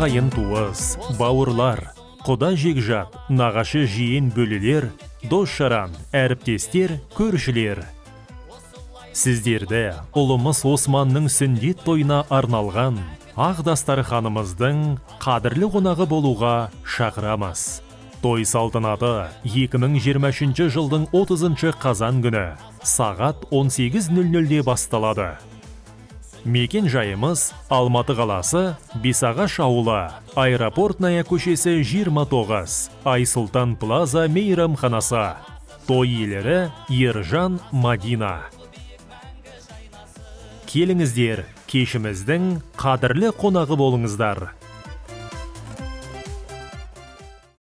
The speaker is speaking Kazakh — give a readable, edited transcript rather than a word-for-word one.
Ағайын туыс, бауырлар, құда жекжат, нағашы жиен бөлелер, дос жаран, әріптестер, көршілер. Сіздерді ұлымыз Османның сүндет тойына арналған ақ дастарханымыздың қадірлі қонағы болуға шақырамыз. Той салтанаты 2023 жылдың 30 қазан күні сағат 18:00-де басталады. Мекен жайымыз: Алматы қаласы, Бесағаш ауылы, Аэропортная көшесі 29, Айсұлтан Плаза мейрамханасы. Той иелері: Ержан, Мадина. Келіңіздер, кешіміздің қадірлі қонағы болыңыздар.